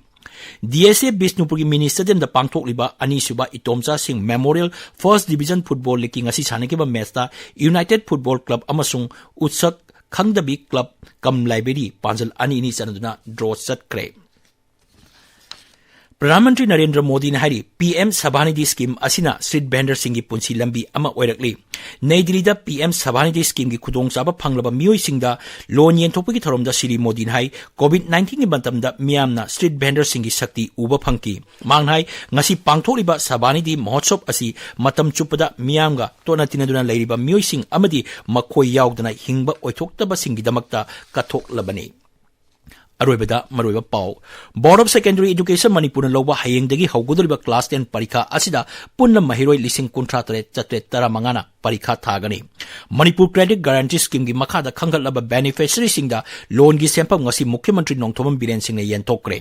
D S A ꯕꯤꯁꯅꯨꯄꯨꯔꯒꯤ Mini Stadiumꯗ ꯄꯥꯡꯊꯣꯛꯂꯤꯕ ꯑꯅꯤꯁꯨꯕ ꯏꯇꯣꯝꯆꯥ ꯁꯤꯡ Memorial First Division Football Leagueꯀꯤ ꯉꯁꯤ ꯁꯥꯟꯅꯈꯤꯕ matchꯇ United Football Club ꯑꯃꯁꯨꯡ ꯎꯠꯁꯛ ꯈꯪꯗꯕꯤ Club cum Library ꯄꯥꯟꯖꯜ ꯑꯅꯤ ꯑꯅꯤ ꯆꯟꯅꯗꯨꯅ draw ꯆꯠꯈ꯭ꯔꯦ꯫ ꯄ꯭ꯔꯙꯥꯟ ꯃꯟꯇ꯭ꯔꯤ ꯅꯔꯦꯟꯗ꯭ꯔ ꯃꯣꯗꯤꯅ ꯍꯥꯏꯔꯤ, ꯄꯤ ꯑꯦꯝ ꯁꯕꯥꯅꯤꯙꯤ ꯁ꯭ꯀꯤꯝ ꯑꯁꯤꯅ ꯁ꯭ꯇ꯭ꯔꯤꯠ ꯚꯦꯟꯗꯔꯁꯤꯡꯒꯤ ꯄꯨꯟꯁꯤ ꯂꯝꯕꯤ ꯑꯃ ꯑꯣꯏꯔꯛꯂꯤ꯫ ꯅꯩ ꯗꯤꯜꯂꯤꯗ ꯄꯤ ꯑꯦꯝ ꯁꯕꯥꯅꯤꯙꯤ ꯁ꯭ꯀꯤꯝꯒꯤ ꯈꯨꯗꯣꯡꯆꯥꯕ ꯐꯪꯂꯕ ꯃꯤꯑꯣꯏꯁꯤꯡꯗ ꯂꯣꯟ ꯌꯦꯟꯊꯣꯛꯄꯒꯤ ꯊꯧꯔꯝꯗ ꯁ꯭ꯔꯤ ꯃꯣꯗꯤꯅ ꯍꯥꯏ, ꯀꯣꯚꯤꯗ ꯅꯥꯏꯟꯇꯤꯟꯒꯤ ꯃꯇꯝꯗ ꯃꯤꯌꯥꯝꯅ ꯁ꯭ꯇ꯭ꯔꯤꯠ ꯚꯦꯟꯗꯔꯁꯤꯡꯒꯤ ꯁꯛꯇꯤ ꯎꯕ ꯐꯪꯈꯤ꯫ ꯃꯍꯥꯛꯅ ꯍꯥꯏ, ꯉꯁꯤ ꯄꯥꯡꯊꯣꯛꯂꯤꯕ ꯁꯕꯥꯅꯤꯙꯤ ꯃꯍꯣꯠꯁꯕ ꯑꯁꯤ ꯃꯇꯝ ꯆꯨꯞꯄꯗ ꯃꯤꯌꯥꯝꯒ ꯇꯣꯠꯅ ꯇꯤꯟꯅꯗꯨꯅ ꯂꯩꯔꯤꯕ ꯃꯤꯑꯣꯏꯁꯤꯡ ꯑꯃꯗꯤ ꯃꯈꯣꯏ ꯌꯥꯎꯗꯅ ꯍꯤꯡꯕ ꯑꯣꯏꯊꯣꯛꯇꯕꯁꯤꯡꯒꯤꯗꯃꯛꯇ ꯀꯠꯊꯣꯛꯂꯕꯅꯤ꯫ ꯑꯔꯣꯏꯕꯗ ꯃꯔꯨꯑꯣꯏꯕ ꯄꯥꯎ꯫ Board of Secondary Education ꯃꯅꯤꯄꯨꯔꯅ ꯂꯧꯕ ꯍꯌꯦꯡꯗꯒꯤ ꯍꯧꯒꯗꯧꯔꯤꯕ class ten ꯄꯔꯤꯈꯥ ꯑꯁꯤꯗ ꯄꯨꯟꯅ ꯃꯍꯩꯔꯣꯏ ꯂꯤꯁꯤꯡ ꯀꯨꯟꯊ꯭ꯔꯥ ꯇꯔꯦꯠ ꯆꯥꯇ꯭ꯔꯦꯠ ꯇꯔꯥꯃꯉꯥꯅ ꯄꯔꯤꯈꯥ ꯊꯥꯒꯅꯤ꯫ ꯃꯅꯤꯄꯨꯔ Credit Guarantee Scheme ꯒꯤ ꯃꯈꯥꯗ ꯈꯟꯒꯠꯂꯕ beneficiaryꯁꯤꯡꯗ ꯂꯣꯟꯒꯤ ꯁꯦꯟꯐꯝ ꯉꯁꯤ ꯃꯨꯈ꯭ꯌ ꯃꯟꯇ꯭ꯔꯤ ꯅꯣꯡꯊꯣꯝꯕꯝ ꯕꯤꯔꯦꯟ ꯁꯤꯡꯅ ꯌꯦꯟꯊꯣꯛꯈ꯭ꯔꯦ꯫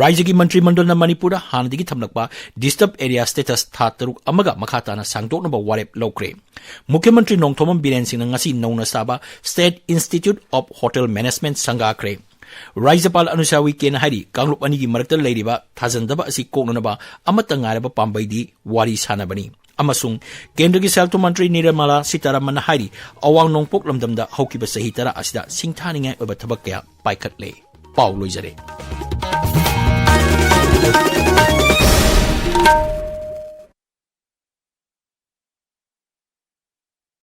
ꯔꯥꯖ꯭ꯌꯒꯤ ꯃꯟꯇ꯭ꯔꯤ ꯃꯟꯗꯜꯅ ꯃꯅꯤꯄꯨꯔꯗ ꯍꯥꯟꯅꯗꯒꯤ ꯊꯝꯂꯛꯄ disturb area status ꯊꯥ ꯇꯔꯨꯛ ꯑꯃꯒ ꯃꯈꯥ ꯇꯥꯅ ꯁꯥꯡꯗꯣꯛꯅꯕ ꯋꯥꯔꯦꯞ ꯂꯧꯈ꯭ꯔꯦ꯫ ꯃꯨꯈ꯭ꯌ ꯃꯟꯇ꯭ꯔꯤ ꯅꯣꯡꯊꯣꯝꯕꯝ ꯕꯤꯔꯦꯟ ꯁꯤꯡꯅ ꯉꯁꯤ ꯅꯧꯅ ꯁꯥꯕ State Institute of Hotel Management ꯁꯪꯒꯥꯈ꯭ꯔꯦ꯫ ꯔꯥꯖ꯭ꯌꯄꯥꯜ ꯑꯅꯨꯁ꯭ꯌꯥ ꯎꯏꯀꯦꯅ ꯍꯥꯏꯔꯤ, ꯀꯥꯡꯂꯨꯞ ꯑꯅꯤꯒꯤ ꯃꯔꯛꯇ ꯂꯩꯔꯤꯕ ꯊꯥꯖꯟꯗꯕ ꯑꯁꯤ ꯀꯣꯛꯅꯅꯕ ꯑꯃꯠꯇ ꯉꯥꯏꯔꯕ ꯄꯥꯝꯕꯩꯗꯤ ꯋꯥꯔꯤ ꯁꯥꯅꯕꯅꯤ꯫ ꯑꯃꯁꯨꯡ ꯀꯦꯟꯗ꯭ꯔꯒꯤ ꯁꯦꯜ ꯊꯨꯝ ꯃꯟꯇ꯭ꯔꯤ ꯅꯤꯔꯃꯂꯥ ꯁꯤꯇꯥꯔꯥꯃꯟꯅ ꯍꯥꯏꯔꯤ, ꯑꯋꯥꯡ ꯅꯣꯡꯄꯣꯛ ꯂꯝꯗꯝꯗ ꯍꯧꯈꯤꯕ ꯆꯍꯤ ꯇꯔꯥ ꯑꯁꯤꯗ ꯁꯤꯡꯊꯥꯅꯤꯡꯉꯥꯏ ꯑꯣꯏꯕ ꯊꯕꯛ ꯀꯌꯥ ꯄꯥꯏꯈꯠꯂꯦ꯫ ꯄꯥꯎ ꯂꯣꯏꯖꯔꯦ꯫